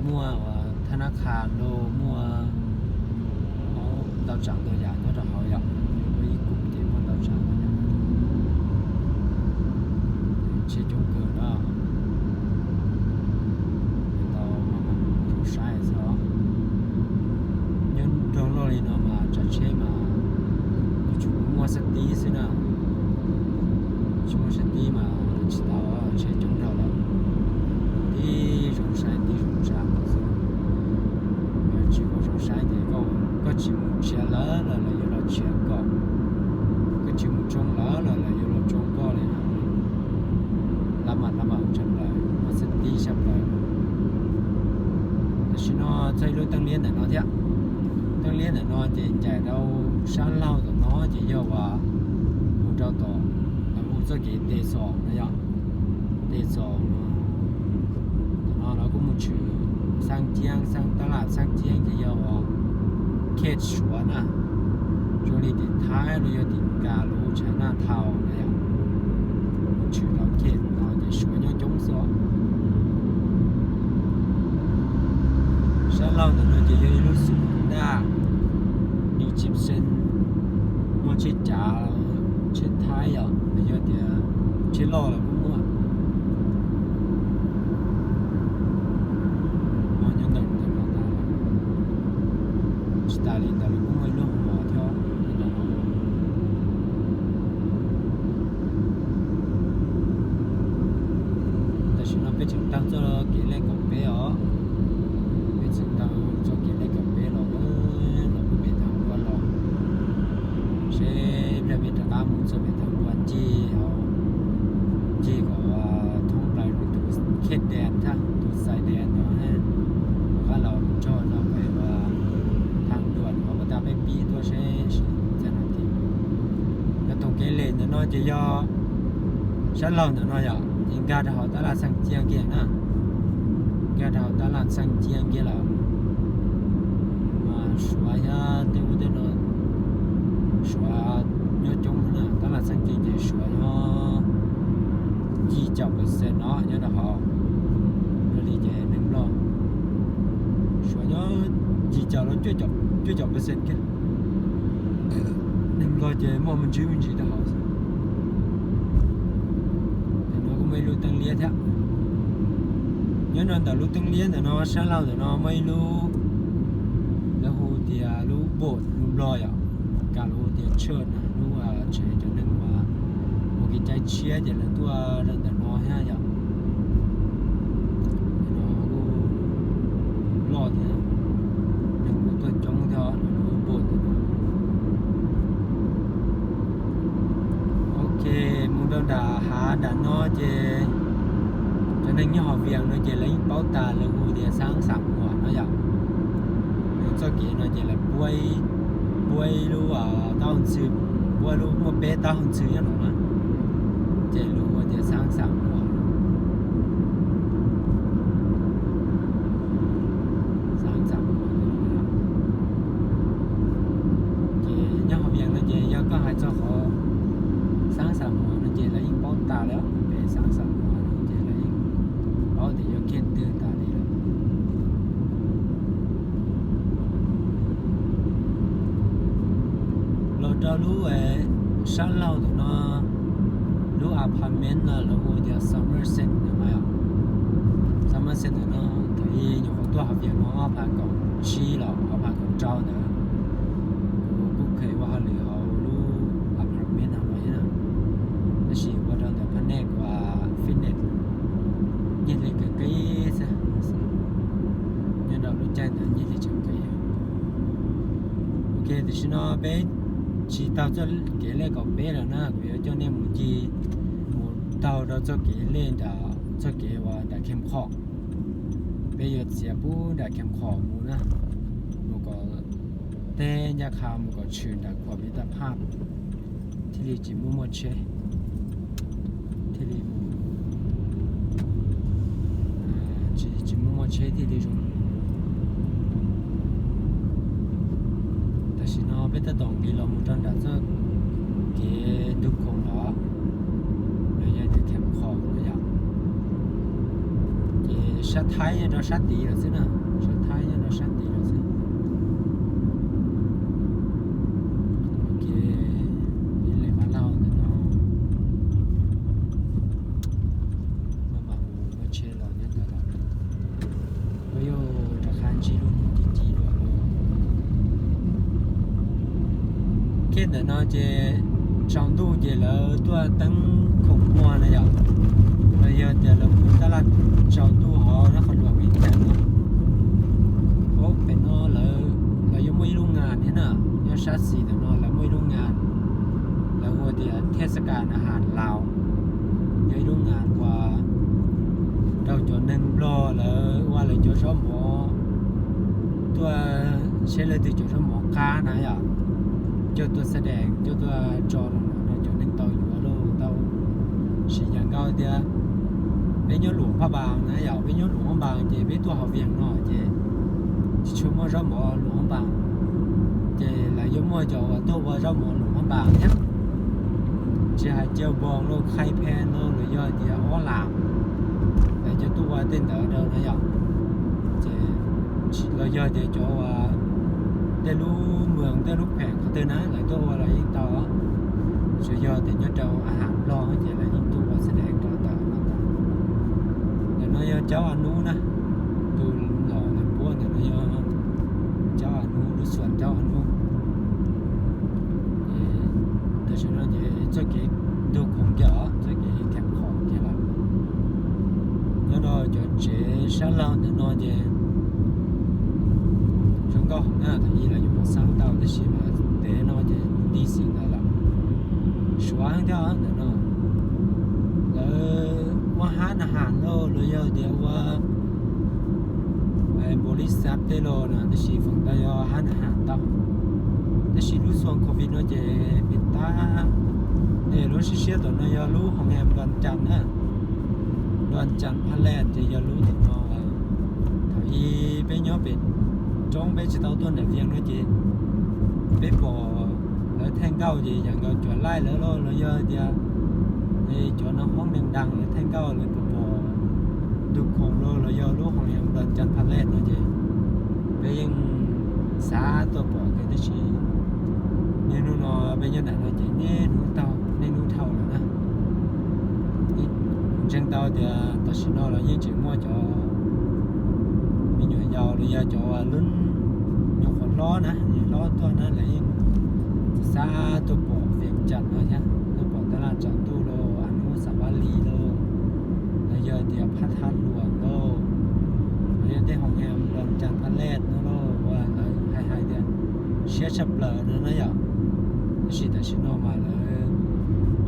Muaj thab nab qha los muaj ntau tsav ntau yam nyob rau hauv yom, yus muaj ib kum ces muaj ntau tsav ntau yam. Tsheb coob kawg na, tau maj mam saib xwb. Nyob nroog loj li no mas tsav tsheb mas yuav tsum muaj safety xwb na. Tsis muaj safety mas tsis tau, tsheb coob dhau lawm. Tib zoo saib tib zoo tsav xwb. Tsis ua zoo saib ces koj tsis mus nrhiav lawv los lawv yuav los nrhiav koj, koj tsis mus tsoo lawv los lawv yuav los tsoo koj li. Lab mam lab mam tshaj plaws, muaj safety tshaj plaws. Tam sim no txog ib lub teeb liab ntawm no thiab. Teeb liab ntawm no ces ncaim rau sab laug tom no ces yog uas mus rau tom lawv hu txoj kev Tes Xos no yom. Tes Xos no, tom no lawv kuj mus tshwm Xaab Ciab, Xaab Tab Laj Xaab Ciab ces yog uas Kheej Suav na, zoo li tim Thaib los yog tim Nkas lub China Town na yom. Mus tshwm rau Kheej no ces Suav nyob coob xwb. Sab laug ntawm no ces yog ib lub xum ntaj Egyptian, muaj tsheb cav, tsheb Thaib yom, los yog tias tsheb loj los kuj muaj. Muaj nyob ntawm no tas, tsis tas li ntawd los kuj muaj ib lub hoo mos thiab. Tam sim no peb tseem taug txoj kev lej kaum peb os, peb tseem taug txoj kev lej kaum peb los, los kuj pem Thav Nkuaj los, seb pliag peb rov qab mus txog pem Thav Nkuaj ncig, ncig kom thoob plaws tus Khej Dees thiab tus Xais Dees no, rov qab los txog no pem Thav Nkuaj no, ua tab peb pib tuaj seb txog no tiag. Yog tus kev lej ntawm no ces yog sab laug ntawm no yom, ces nkag rau hauv Tab Laj Xaab Ciab kiag na, nkag rau hauv Tab Laj Xaab Ciab kiag lawm. Mas Suav nyob tej ub tej no, Suav nyob coob na, Tab Laj Xaab Ciab ces Suav nyob yim caum percent no nyob rau hauv. Yog li ces neeg Nplog, Suav nyob yim caum los cuaj caum percent kiag. Neeg Nplog ces muaj me ntsis me ntsis rau hauv xwb. Tam no kuj muaj ib lub teeb liab thiab. Nyob rau ntawm lub teeb liab ntawm no sab laug ntawm no muaj ib lub, lawv hu tias lub boat, lub Nplog yom, Nkas lawv hu tias church na, lub tsev cov neeg uas ua kev cai tshiab ces lawv tuaj rau ntawm no thiab yom. No kuj loj thiab, neeg kuj tuaj coob thiab lub boat ntawm no. Ok, mus rau nram hav nram no ces cov neeg nyob Hauv Vias no ces lawv yeej paub tas lawv hu tias Xaab Xam Muas no yom. Lawv txoj kev no ces lawv puab, puab ib lub taub hau ntxhw, puab lub muaj peb taub hau ntxhw nyob no na, ces lawv hu tias Xaab Xam Muas. Xaab Xam Muas. Ces nyob Hauv Vias no ces yog koj hais txog qhov Xaab Xam Muas no ces lawv yeej paub tas lawm, pem Xaab Xam Muas no ces lawv yeej paub tias yog kiag twg tas li lawm. Los rau lub sab laug ntawm no, lub apartment no lawv hu tias Somerset ntawm no yom. Somerset ntawm no thaum ub nyuam qhuav tuaj Hauv Vias no ob phav kaum tsib los ob phav kaum rau ntawd, kuv kuj kheev ua hauj lwm hauv lub apartment no thiab na. Tab sis ua rau ntawm pab nej ua fitness, nyiaj hli kawg kiag xwb. Nyob rau lub caij ntawd nyiaj hli tseem kawg. Ok, tam sim no peb tsis taug txoj kev lej kaum peb lawm na, kuv yuav coj nej mus ncig, mus taug rau txoj kev lej nram, txoj kev uas nram Khem Khom. Peb yuav txiav puag nram Khem Khom mus na, mus kom teb ncaj qha mus kom tshwm nram Khuam Miv Tab Phaj, thiaj li tsis muaj muaj tsheb, thiaj li tsis, tsis muaj muaj tsheb thiaj li zoo. Tam sim no peb tab tom nqis los mus rau nram txoj kev ntug khoom los, los yog tias Khem Khom no yom. Ces Sab Thaib nyob rau sab tid lawm xwb na, sab Thaib nyob rau sab tid lawm xwb. Ok, ib leeg Vaj Lauj ntawm no maj mam mus muab tsheb los nyob ntawd lawm. Koj yuav rov qab ntsib lub hnub ci ci dua lauj. Kiag ntawm no ces tsaus ntuj ces lawv tuaj teeb khoom muag na yom, los yog tias lawv kuj tab laj tsaus ntuj hov nyob qhov luam vib thas no. Pem no lawv, lawv yuav muaj ib lub ngas thiab na, nyob sab xis ntawm no lawv muaj ib lub ngas, lawv hu tias thiaj xab kas na has laus, yog ib lub ngas uas rau cov neeg Nplog lawv ua lawv cov zaub mov tuaj, seb leej twg cov zaub mov qab na yom, coj tuaj xab dees coj tuaj tso rau no rau cov neeg tau yuav lauj tau. Sis yam nkaus tias peb nyob Luam Phaj Npas na yom, peb nyob Luam Phaj Npas ces peb tuaj hauv Vias no ces tsis tshua muaj zaub mov Luam Phaj Npas, ces lawv yuav muaj cov uas tuaj ua zaub mov Luam Phaj Npas thiab. Tsis hais Cia Npoos los, Khai Phe los, los yog tias Ob Lam, lawv cov tuaj ua tej ntawd rau na yom. Ces los yog tias cov uas tej lub moos tej lub phem qhov twg na lawv tuaj ua los yeej tau. Tsuas yog tias nyob rau a has Nplog ces lawv yeej tuaj ua xab dees rau tawm no tau. Ntawm no yog Caub A Nub na, tus nom ntawm puab ntawm no yog Caub A Nub, lub xuas Caub A Nub. Tam sim no ces txoj kev ntug khoom kiag os, txoj kev khiav khoom kiag lawm. Nyob rau cov tsev sab laug ntawm no ces zoo nkauj heev na, thaum ub lawv yuav mus xab tau tab sis mas ntev no ces nti xim ntawd lawm. Suav heev thiab ntawm no, lawv ua hab na has lauj los yog tias ua npaum li xav tej los na tab sis feem ntau yog hab na has tau. Tab sis lub xyoo covid no ces pem tab, es lub siab siab tom no yog lub hoo yam Nploos Cas na, Nploos Cas Phaj Lej ces yog lub tom no. Thaum ub peb nyob pem roob peb tsis tau tuaj nram Vias no ces peb pom lawv thaij nkauj ces yam nkaus cuam laij lawv los los yog tias cov no hoob neeg daas lawv thaij nkauj lawv pom pom ntug khoom los los yog lub hoo yam Nploos Cas Phaj Lej no ces peb yeej xav tuaj pom kiag tab sis niaj hnub no peb nyob nram no ces niaj hnub taug niaj hnub dhau lawm na. Ntseeg tau tias tam sim no los yeej tseem muaj cov me nyuam yaus los yog cov lub nyuam qhuav hlob na, nyuam hlob tuaj na lawv yeej xav tuaj pom Vias Cas no thiab, tuaj pom tab laj tsaus ntuj los a nub Xav Vaj Lis los, los yog tias Phaj Thab Luas los, los yog tej hoo yam Nploos Cas Phaj Lej no los uas lawv hais hais tias siab tshaj plaws no na yom. Tab sis tam sim no mas lawv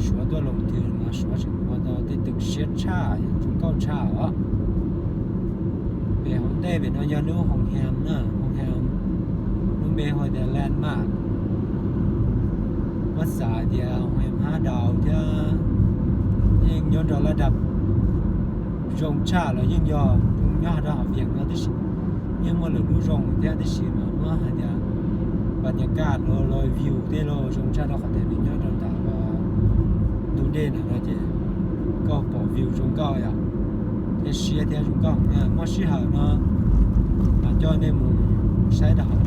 Suav tuaj loos twg mas Suav tseem ua tau tej twg siab tshaj zoo nkauj tshaj os. Pem hauv ntej pem no yog lub hoo yam na, hoo yam lub npe hu tias Landmark. Muab xav tias hoo yam hab daus thiab yeej nyob rau laj dab zoo tshaj los yeej yog nyob rau hauv Vias no tib si, yeej muaj lwm lub zoo thiab tib si mas muab hais tias pas nyas kaj los los view tej los zoo tshaj rau qhov tias nws nyob rau nram ntug dej ntawm no ces koj pom view zoo nkauj yom, thiab siab thiab zoo nkauj. Muaj sij hawm no mas coj nej mus saib rau hauv,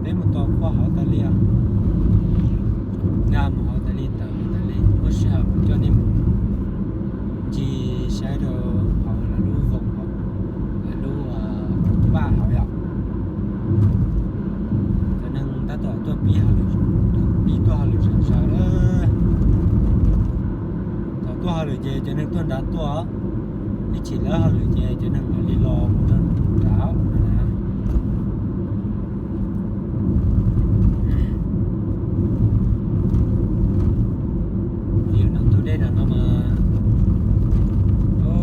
peb mus tos kua hauv tas li, nkag mus hauv tas li, tawm hauv tas li, muaj sij hawm mas coj nej mus ncig saib rau hauv lawv lub voos hauv, lawv lub vaj hauv yom. Cov neeg tab tom tuaj pib hauj lwm, pib tuaj hauj lwm zom zaws lawm. Thaum tuaj hauj lwm ces cov neeg tuaj nrad tuaj, ib chim lawb hauj lwm ces cov neeg mam li los mus rau nrad na. View ntug dej nram no mas zoo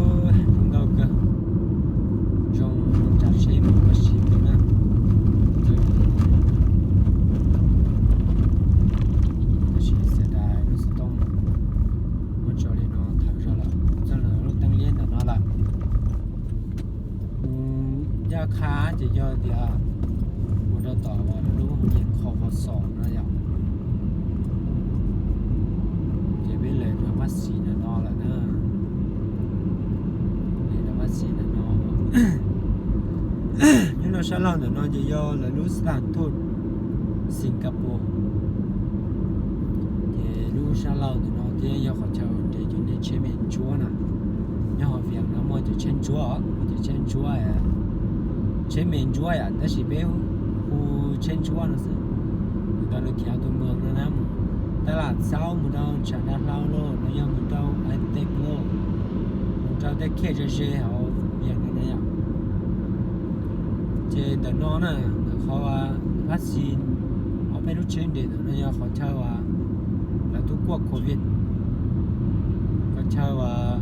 nkauj kawg, zoo tsav seb mus ua si kawg na. Tab sis xav tias lub xov tooj muab tso li no thawm zog lawm, txog lub teej liab ntawm no lawm. Ncaj qha ces yog tias mus rau tom lawv lub yeem kho vav xom no yom, ces peb lawv rov qab xis ntawm no lawm na. Lawv rov Xis ntawm no, nyob rau sab laug ntawm no ces yog lawv lub xab thaj thuj Singapore. Ces lub sab laug ntawm no thiab yog qhov chaw nres cov niag tsheb me ntsuab na. Nyob hauv Vias no muaj cov tsheb ntsuab os, muaj cov tsheb ntsuab, tsheb me ntsuab yom, tab sis peb hu tsheb ntsuab no xwb. Ntawd lawv khiav tus moos no na, mus tab lam xaub mus rau tshav dav hlau lauj, los yog mus rau Aitej lauj, mus rau tej khej ze ze hauv Vias no na yom. Ces ntawm no na, ntawm qhov phab xis ob peb lub tsheb nres ntawm no yog qhov chaw uas lawv tuaj kuaj covid, qhov chaw uas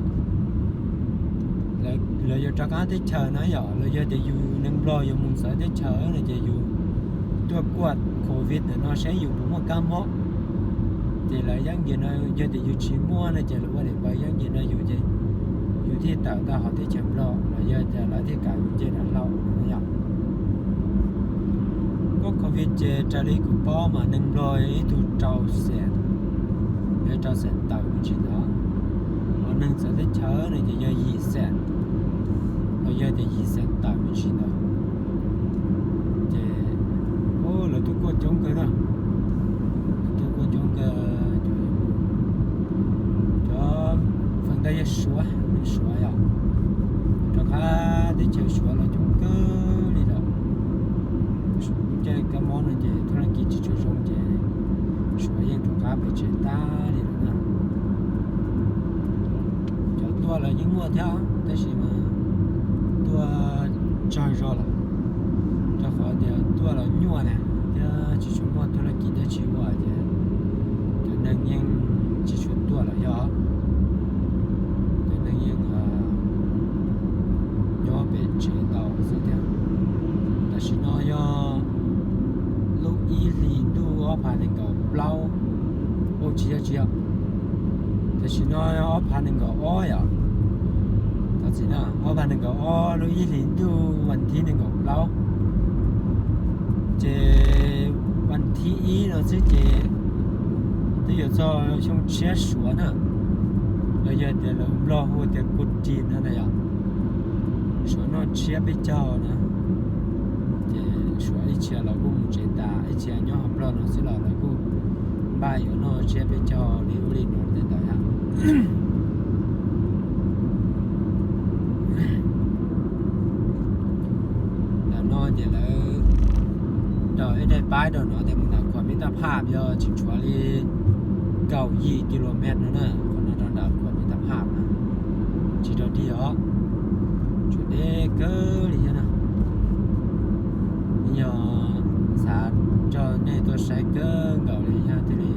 lawv yuav rov qab teb chaws na yom, los yog tias yus neeg Nplog yuav mus txawv teb chaws no ces yus tuaj kuaj covid ntawm no saib yus puas muaj kab mob. Ces lawv yeeb nkias no, yog tias yus tsis muaj no ces lawv ua daim npaws yeeb nkias no yus ces yus thiaj tawm tau hauv teb chaws Nplog, los yog tias lawv thiaj kam yus nce dav hlau no yom. Kuaj covid ces raws li kuv paub mas neeg Nplog ib tug rau xees, yog rau xees tawm me ntsis ntawd. Ho neeg txawv teb chaws no ces yog yim xees, los yog tias yim xees tawm me ntsis ntawd. Ces lawv tuaj kuaj coob kawg na, lawv tuaj kuaj coob kawg. Cov feem ntau yog Suav, neeg Suav yom, rov qab teb chaws Suav los coob kawg li lawm. Lub caij kab mob no ces thuj laj kis tsis tshua zoo ces Suav yeej rov qab pem tsev tag li lawm na. Cov tuaj los yeej muaj thiab tab sis mas tuaj tsawg zog lawm, rau qhov tias tuaj los nyuaj na, thiab tsis tshua muaj thuj laj kis dab tsi ua ces cov neeg yeej tsis tshua tuaj lawm yog, cov neeg yeej nyob pem tsev ntau xwb thiab. Tam sim no yog lub ib hlis ntuj ob phav nees nkaum plaub, ua tsis yog tsis yog, tam sim no ob phav nees nkaum ob yom. Thov txim na, ob phav nees nkaum ob lub ib hlis ntuj vas thib nees nkaum plaub. Ces vas thib ib no xwb ces twb yuav txog xyoo tshiab Suav na, los yog tias lawv Nplog hu tias kuv ris no na yom. Suav noj tshiab peb caug na, ces Suav ib txhia los kuj mus tsev tas, ib txhia nyob hauv Nplog no xwb los lawv kuj npaj yuav noj tshiab peb caug li ub li no tej ntawd na. Ntawm no ces lawv rau ib daim paib rau no tias mus nram khuam mib tab phaj, yog tsis tshuav li kaum yim kis lus mev no na, qhov no rau nram khuam mib tab phaj na, tsis rau dig os, tsuas deb kawg li thiab na. Yog xav nrog nej tuaj saib kawg nkaus li yog thiaj li,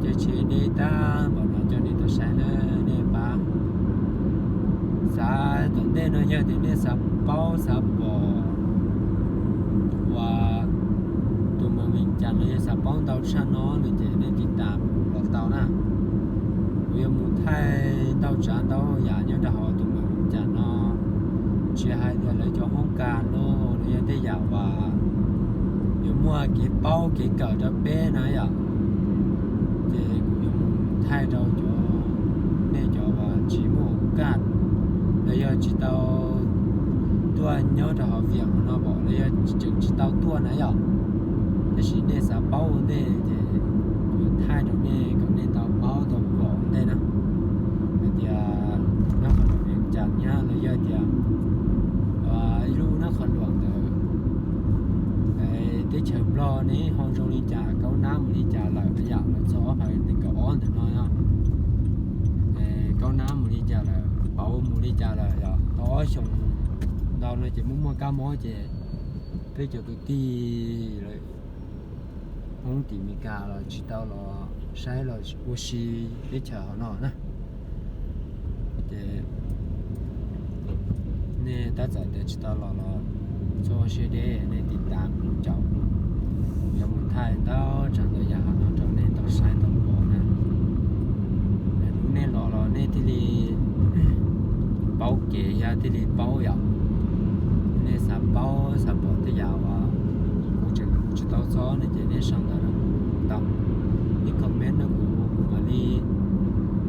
ces tsis deb tag npaum no coj nej tuaj saib na, nej pab. Xav tom ntej no yog tias nej xav paub xav pom uas tus moos Vias Cas los yog xav paub ntau tshaj no no ces nej tiv tam kuv los tau na. Kuv yuav mus thaij ntau tsav ntau yam nyob rau hauv tus moos Vias Cas no, tsis hais tias lawv cov hoob kas no los yog tej yam uas yuav muaj kev paub kev kawm rau peb na yom. Ces kuv yuav mus thaij rau cov, nej cov uas tsis muaj kas los yog tsis tau tuaj nyob rau hauv Vias Cas no pom los yog tseem tsis tau tuaj na yom. Tab sis nej xav paub ua ntej ces kuv yuav thaij rau nej kom nej tau paub tau pom ua ntej na, hais tias nab qhov luam Vias Cas nyab los yog tias ib lub nab qhov luam ntawd teb chaws Nplog ne ho zoo li cas, kaub nab mus li cas lawm na yom, los txog ob phav nees nkaum ob ntawm no, kaub nab mus li cas lawm, pauv mus li cas lawm yom. Tau ob xyoos ntau no ces muaj muaj kab mob ces peb cov kwv tij lawm Hmoob tim Meskas los tsis tau los saib los ua si teb chaws hauv no na. Ces nej tab txawm tias tsis tau los los txhob siab deb, nej tiv tam kuv caum, kuv yuav mus thaij ntau tsav ntau yam hauv no rau nej tau saib tau pom na. Lwm hnub nej los los nej thiaj li paub kev thiab thiaj li paub yom. Nej xav paub xav pom tej yam uas kuv tseem hu tsis tau txog no ces nej sau ntawv rau kuv tau, nej comment rau kuv, kuv mam li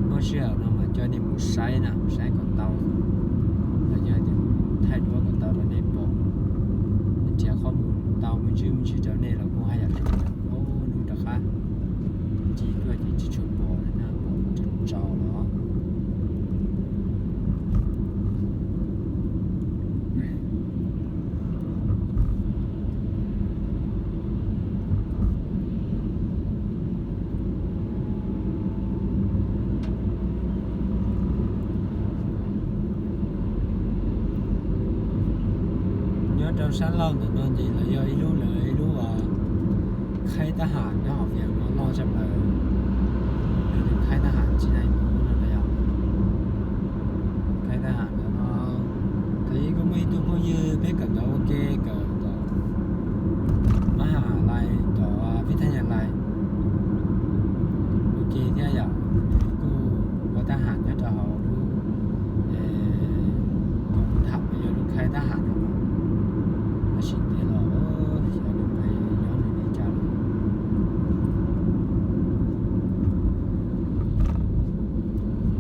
muaj sij hawm no mam coj nej mus saib na, saib kom tau, los yog tias thaij duab kom tau rau nej pom, nrhiav qhov mus tau me ntsis me ntsis rau nej los kuj haj yam zoo. Ub, hnub rov qab ci tuaj ces tsis tshua pom li na, pom tsaus tsaus los. Nyob rau sab laug ntawm no ces lawv yog ib lub, lawv ib lub khaib tab ham nyob hauv Vias no loj tshaj plaws. Yog tus khaib tab ham tsis hais mus no los yog khaib tab ham ntawm no. Thaum ub kuj muaj ib tug phooj ywg peb kawm ntawv ua ke, kawm tom Mab Has Lais, tom Vib Thaj Nyab Lais ua ke thiab yom, kuj ua tab ham nyob rau hauv lub, tham yog lub khaib tab ham no, tab sis tias los xyov nws pais nyob nws li cas lawm.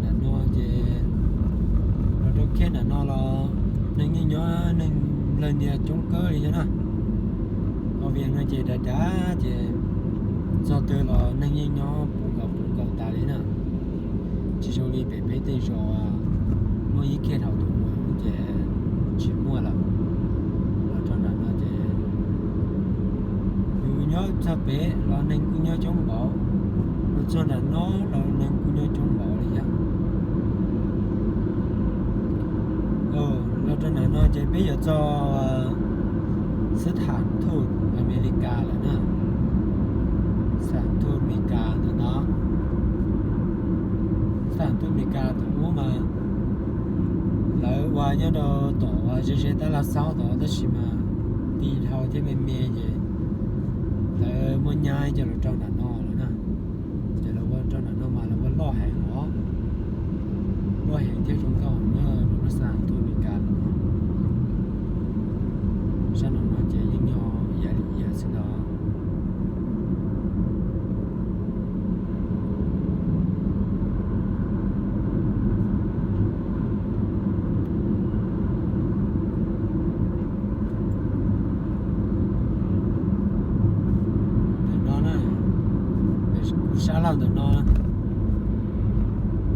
Nram no ces los rau kiag nram no los neeg yeej nyob, neeg nplawg ntias coob kawg li thiab na. Hauv Vias no ces dav dav ces txog twg los neeg yeej nyob puv nkaus puv nkaus tas li na. Tsis zoo li pem peb tej zos muaj ib kiag dhau tus mus ces tsis muaj lawm. Los rau nram no ces yus nyob txog pem los neeg kuj nyob coob npaum, los txog nram no los neeg kuj nyob coob npaum li thiab. Los rau nram no ces peb yuav txog xab tham thuj Amelikas lawm na. Xab tham thuj Amelikas ntawm no, xab tham thuj Amelikas tus ub mas lawv ua nyob rau tom ze ze tab laj xaub tod tab sis mas ti dhau thiab me me ces lawv muab nyab coj los rau nram no lawm na. Ces lawv ua rau nram no mas lawv ua loj heev os, loj heev thiab zoo nkauj na, lub xab tham thuj Amelikas no. Sab nram no ces yeej nyob iav li iav xwb ntag. Ntawm no na, kuv sab laug ntawm no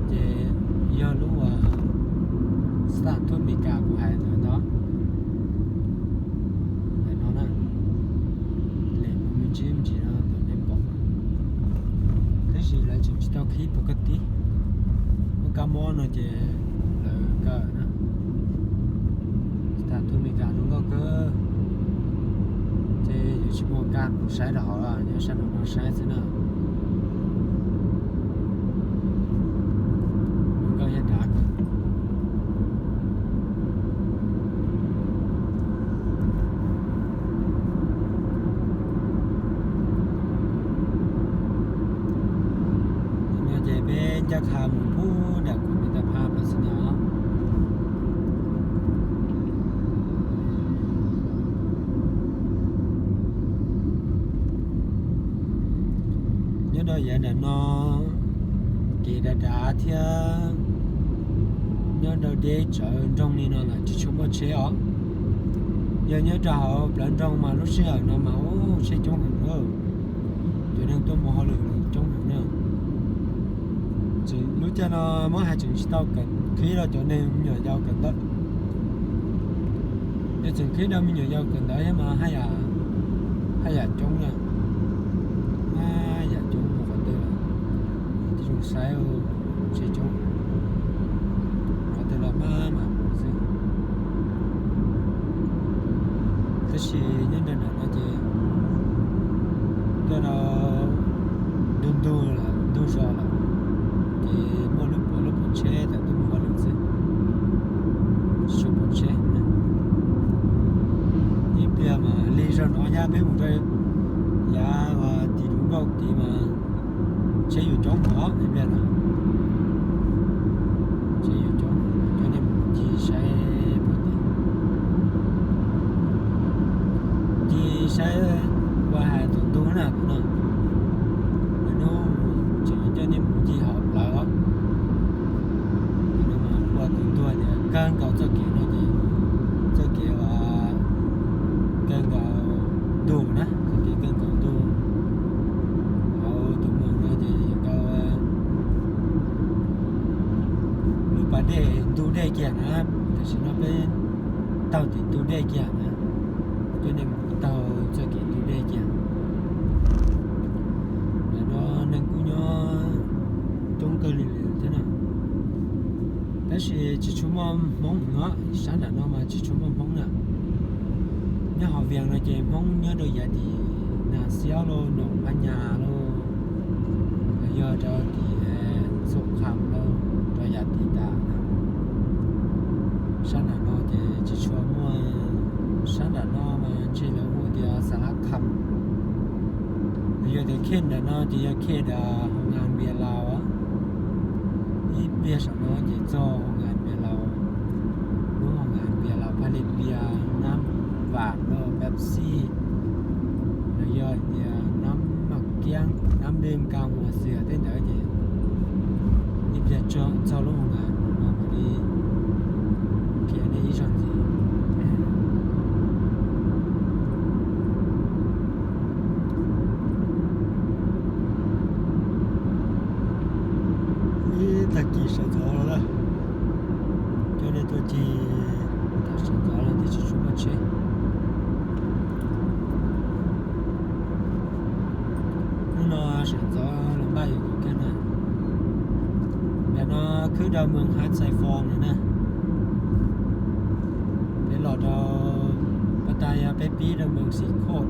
ces yog lub xab tham thuj Amelikas kuv hais ntawd ntag. Ntawm no na, lem mus me ntsis me ntsis no kom nej pom. Tab sis lawv tseem tsis tau qhib pus kab tib, muaj kab mob no ces lawv kaw na. Xab tham thuj Amelikas zoo nkauj kawg. Ces yuav tsis muaj kab mus saib rau hauv, nyob sab nram no saib xwb na. Zoo nkauj yaj dav. No ces peb ncaj qha mus pub nram kuv me tau phab plaws xwb no. Nyob rau yav nram no kev dav dav thiab nyob rau deb tsawv nroog li no lawm tsis tshua muaj tsheb os. Yog nyob rau hauv plawv nroog mas lub sij hawm no mas ub tsheb coob heev na. Cov neeg tuaj mus hauj lwm coob heev na. Lub caij no muab hais tseem tsis tau qhib rau cov neeg me nyuam yaus kawm ntawv. Yog tseem qhib rau me nyuam yaus kawm ntawv thiab mas haj yam coob na. Haj yam coob mus qhov twg los tib zoo saib, tsheb coob, qhov twg los maj mam mus xwb. Tab sis nyob nram nram no ces tuaj rau ntug ntug lawm, ntug zos lawm, ces muaj lub puav lub puav tsheb tawm tuaj mus ua lwm xwb, tsis tshua pom tsheb. Ib pliag mas lig zog no yog peb mus rau yav tim Duv Nkauj tid mas tsheb yuav coob heev ib pliag no. Kev no ces txoj kev uas kawg nkaus ntuj na, txoj kev kawg nkaus ntuj. Hauv tus moos no ces nkawd lub pas dej ntug dej kiag na, tam sim no peb taug tim ntug dej kiag na, coj nej mus taug txoj kev ntug dej kiag. Ntawm no neeg kuj nyob coob kawg li thiab na. Tab sis tsis tshua muaj Hmoob no, sab nram no mas tsis tshua muaj Hmoob na. Nyob hauv Vias no ces Hmoob nyob rau yav tim Nas Xiab lauj, Noo Phab Nyas lauj, los yog rau tim Xoo Kham lauj, rau yav tim tas na. Sab nram no ces tsis tshua muaj, sab nram no mas ntshe lawv hu tias Xas Lav Kham. Yog tias khej nram no ces yog khej nram hoo ngas Npias Laus, ib pliag saum no ces txog hoo ngas Npias Laus, lub hoo ngas Npias Laus Phaj Lis Npias, Nab Vam lauj, Pepsi, los yog tias Nab Maj Kiab, Nab Dej Kas Huas Xias tej ntawd ces ib pliag txog lub hoo ngas no mam li qhia nej ib zaug ntxiv. Ib tag kis sawv ntxov los lawm, coj nej tuaj cig, thaum sawv ntxov los twb tsis tshua muaj tsheb. Hnub no sawv ntxov los npaj yuav kom kiag na. Ntawm no khwb rau moos Hav Xais Fos no na. Peb los rau, pas tas yog peb pib rau moos Xis Khoj,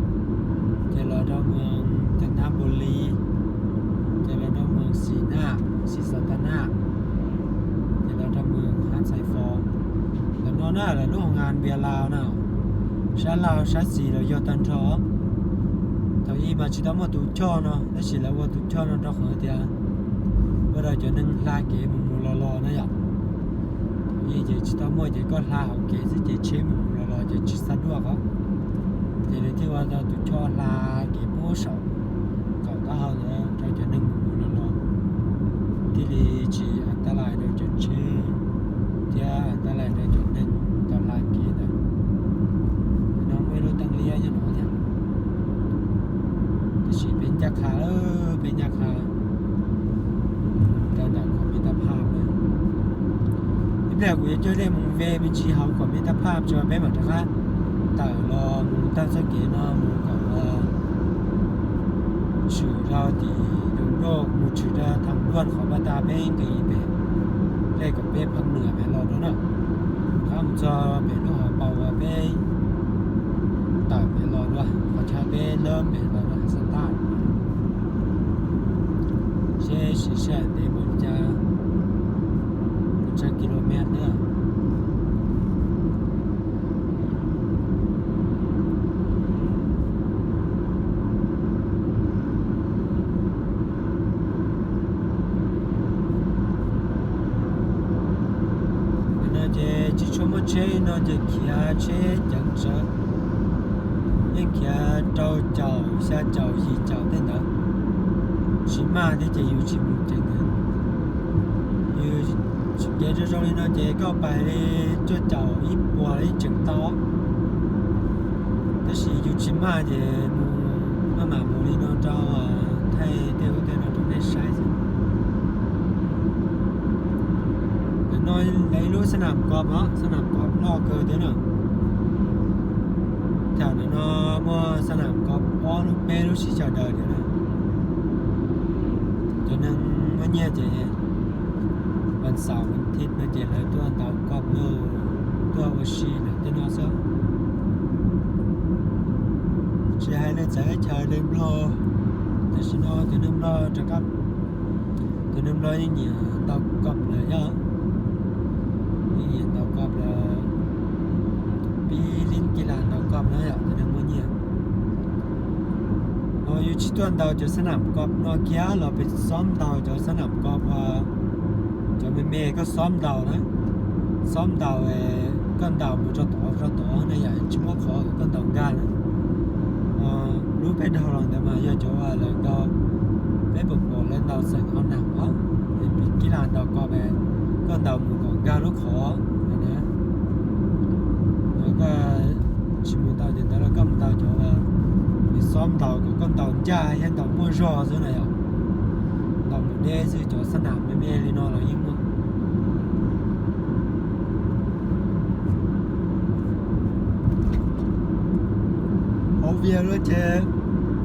ces los rau moos Cas Nab Npus Lis, ces los rau moos Xis Naj, Xis Xos Tas Naj, ces los rau moos Hav Xais Fos. Ntawm no na lawv lub hoo ngas Npias Laus na, sab laug sab xis los yog tag nrho. Thaum ub mas tsis tau muaj tus choj no, tab sis lawv ua tus choj no rau qhov tias ua rau cov neeg hla kev mus mus los los na yom. Thaum ub ces tsis tau muaj ces koj hla hauv kev xwb ces tsheb mus mus los los ces tsis xa duaj os. Ces lawv thiaj ua tau tus choj hla kev puag saum kaum taub hau ntawd rau cov neeg mus mus los los, thiaj li tsis an ta lais rau cov tsheb thiab an ta lais rau cov neeg tau hla kev ntawd. No muaj ib lub teej liab nyob no thiab, tab sis peb ncaj qha lawm, peb ncaj qha rau ntawm kom me tab phaj lawm. Ib pliag kuv yuav coj nej mus ve me ntsis hauv kom me tab phaj tso peb mam rov qab tawm los mus taug txoj kev no mus kom tshwm rau tim Yoos Nruaj, mus tshwm rau Thas Nruaj qhov pas tas peb nqis pem, dej kom peb pheej nws pem los dua na. Rov qab mus txog pem lub hauv paus uas peb tawm pem los dua, qhov chaw peb lawb pem los dua xab tab. Seb sim sij hawm ntev npaum li cas, tsawg kis lus mev na. Ntawm no ces tsis tshua muaj tsheb no ces khiav tsheb ceev tsawv, yeej khiav rau caum xya caum yim caum tej ntawd. Tsis maj thiab ces yus tsis mus ceev. Yus tsis kev zoo zoo li no ces koj pais li cuaj caum ib puas los yeej tseem tau. Tab sis yus tsis maj ces mus maj mam mus li no rau, thaij tej ub tej no rau nej saib xwb. Ntawm no lawv ib lub xab nam kos os, xab nam kos loj kawg thiab na. Thaum ntawm no muaj xab nam kos ob lub peb lub sib xyaw daws thiab na. Cov neeg muaj nyiaj ces vas xaum vas thiv no ces lawv tuaj ntaus koj, tuaj ua si ntawm tej no xwb. Tsis hais li txawv chaw neeg Nplog, tam sim no cov neeg Nplog rov qab, cov neeg Nplog yeej nyiam ntaus koj lawm thiab. Yeej nyiam ntaus koj lawm, pib lib kis las ntaus koj na yom, cov neeg muaj nyiaj. Ho yus tsis tuaj ntaus cov xab nam kos no kiag los peb xob ntaus cov xab nam kos uas cov me me koj xob ntaus na, xob ntaus, koj ntaus mus rau tod rau tod na yom, tsis muaj qhov koj ntaus nkag na. Lub peb dhau los ntawd mas yog cov uas lawv ntaus, peb pom pom lawv ntaus xeem hauv nam os, es pib kis las ntaus kos, koj ntaus mus kom nkag lub qhov na. Koj ntaus kom koj ntaus ncaj thiab ntaus muaj zog xwb na yom. Ntaus mus deb xwb, cov xab nam me me li no los yeej muaj. Hauv Vias no ces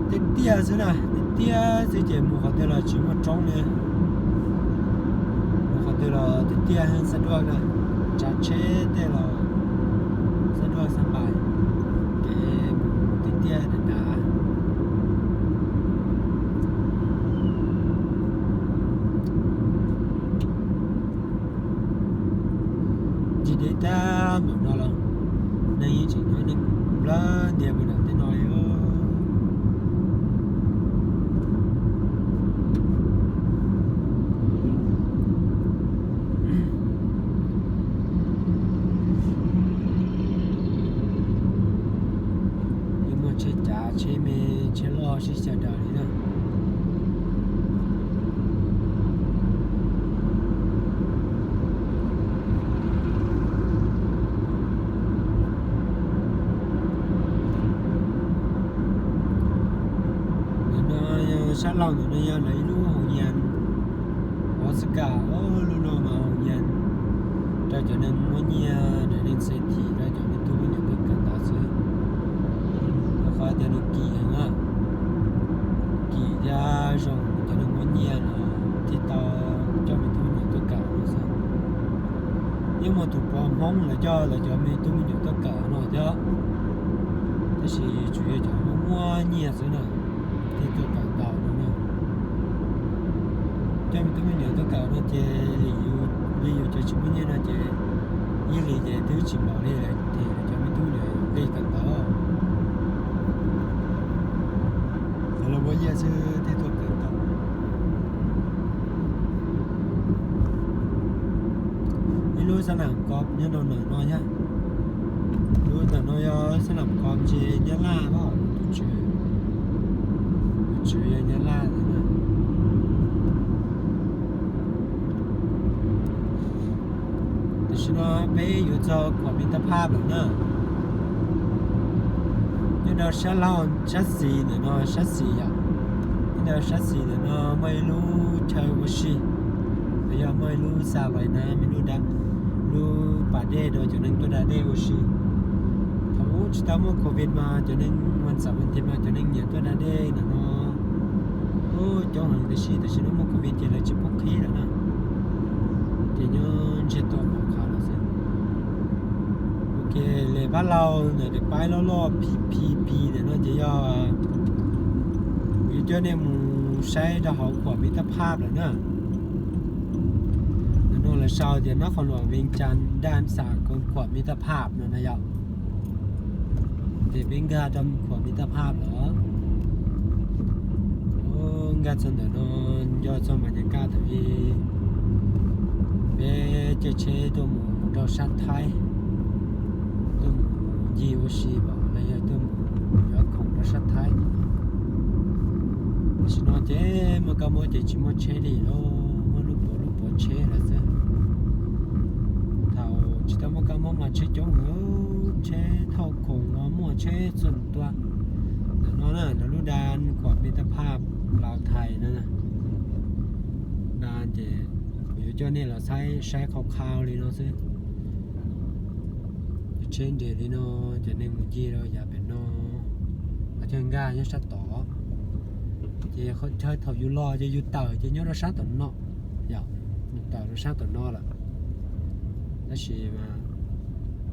tiaj tiaj xwb na, tiaj tiaj xwb ces mus qhov twg los tsis muaj roob li. Mus qhov twg los tiaj tiaj xab duaj na, tsav tsheb tej los xab duaj xab npais, kev mus tiaj tiaj dav dav. Ncig deb tag npaum no los neeg yeej tseem nyob, neeg nplawg ntiag puag nram tej no li. Yeej muaj tsheb cav tsheb me tsheb loj sib xyaw daws li na. Ntawm no yog sab laug, ntawm no yog lawv ib lub hoo yas, Oscar, lub no mas hoo yas rau cov neeg muaj nyiaj, cov neeg xes thim, rau cov me tub me nyuam tuaj kawm ntawv xwb. Rau qhov tias nws kim heev na, kim thiab zoo, cov neeg muaj nyiaj no thiaj tau coj me tub me nyuam tuaj kawm no xwb. Yeej muaj tus pov Hmoob lawv coj lawv cov me tub me nyuam tuaj kawm no thiab, tab sis tsuas yog cov muaj muaj nyiaj xwb na thiaj tuaj kawm tau no na. Coj me tub me nyuam tuaj kawm no ces li yus cov tsis muaj nyiaj no ces ib hlis ces twb tsis npaum li lawv cov me tub me nyuam nqi kawm ntawv. Cov lawv muaj nyiaj xwb thiaj tuaj kawm tau. Ib lub xab nam kos nyob rau ntawm no thiab. Lub ntawm no yog xab nam kos ntse Nyab Laj, tus tswv, tus tswv yog Nyab Laj ntawm no. Tam sim no peb yuav txog Khuam Miv Tab Phaj lawm na. Nyob rau sab laug sab xis ntawm no, sab xis yom, nyob rau sab xis ntawm no muaj ib lub chaw ua si, los yog muaj ib lub xa lais na, ib lub da, lub pas dej rau cov neeg tuaj da dej ua si. Thaum ub tsis tau muaj covid mas cov neeg ua ntxam ua nthiv mas cov neeg nyiam tuaj da dej ntawm no coob heev, tab sis tam sim no muaj covid ces lawv tsis pub qhib lawm na, ces nyob ntsiag to qhov qhav lawm xwb. Ok, lem pab laug ntawm daim paib loj loj phi phi phi ntawm no ces yog kuv yuav coj nej mus saib rau hauv Khuam Miv Tab Phaj lawm na. Ntawm no lawv sau tias nab qhov luam Vees Cas daj xam koos Khuam Miv Tab Phaj no na yom. Ces peb nkag rau Khuam Miv Tab Phaj lawm. Nkag txog ntawm no, nco txog Mas Nyas Kaj thaum ub peb caij tsheb tuaj mus rau sab Thaib, tuaj mus ncig ua si los yog tuaj mus yuav khoom rau sab Thaib. Tam sim no ces muaj kab mob ces tsis muaj tsheb li lauj, muaj lub puav lub puav tsheb lawm xwb. Thaum tsis tau muaj kab mob mas tsheb coob heev, tsheb thauj khoom los muaj, tsheb txhua tus tuaj. Ntawm no na, lawv lub da Khuam Miv Tab Phaj Laus Thais no, da ces kuv yuav coj nej los saib, saib qhau qhau li no xwb. Tsheb nres li no, ces neeg mus ncig rau yav pem no, qhov chaw nkag nyob sab tod. Ces chaw thaum yus los ces yus tawm ces nyob rau sab tom no, yog, yus tawm rau sab tom no lawm. Tab sis mas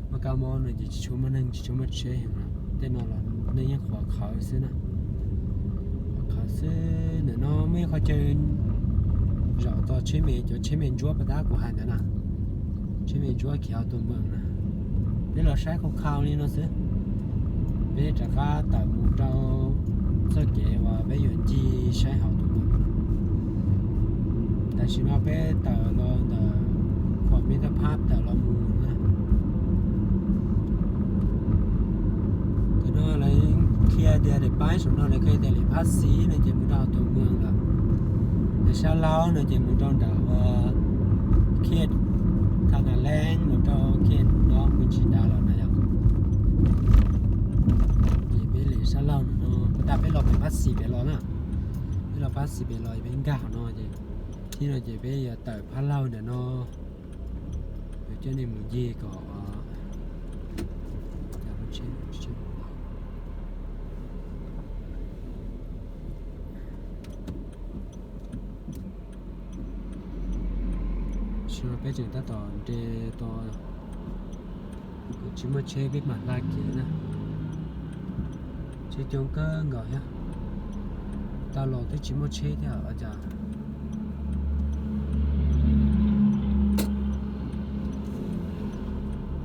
muaj kab mob no ces tsis tshua muaj neeg, tsis tshua muaj tsheb heev lawm. Tej no los neeg yeej qhuav qhawv xwb na. Qhuav qhawv xwb. Ntawm no muaj ib qhov chaw zaum tos tsheb me, cov tsheb me ntsuab puag ta kuv hais ntawd na, tsheb me ntsuab khiav hauv tus moos na. Peb los saib qhau qhau li no xwb. Peb rov qab tawm mus rau txoj kev uas peb yuav ncig saib hauv tus moos. Tam sim no peb tawm los ntawm Khuam Miv Tab Phaj tawm los mus na. Tam no lawv qhia tias daim paib saum no lawv qhia tias lem phab xis no ces mus rau hauv tus moos lawm. Lem sab laug no ces mus rau nram uas Khiaj Tha Nas Leeb, mus rau Khiaj no mus tsis dav lawm na yom. Ces peb lem sab laug no, puag ta peb Los pem phab xis pem los na, peb los phab xis pem los peb nkag qhov no ces, tib no ces peb yuav tawm phab laug ntawm no, yuav coj nej mus ncig kom Peb tseem tab tom nres tos, kuj tsis muaj tsheb peb mam hla kev na. Tsheb coob kawg nkaus thiab, tau los twb tsis muaj tsheb thiab ua cas.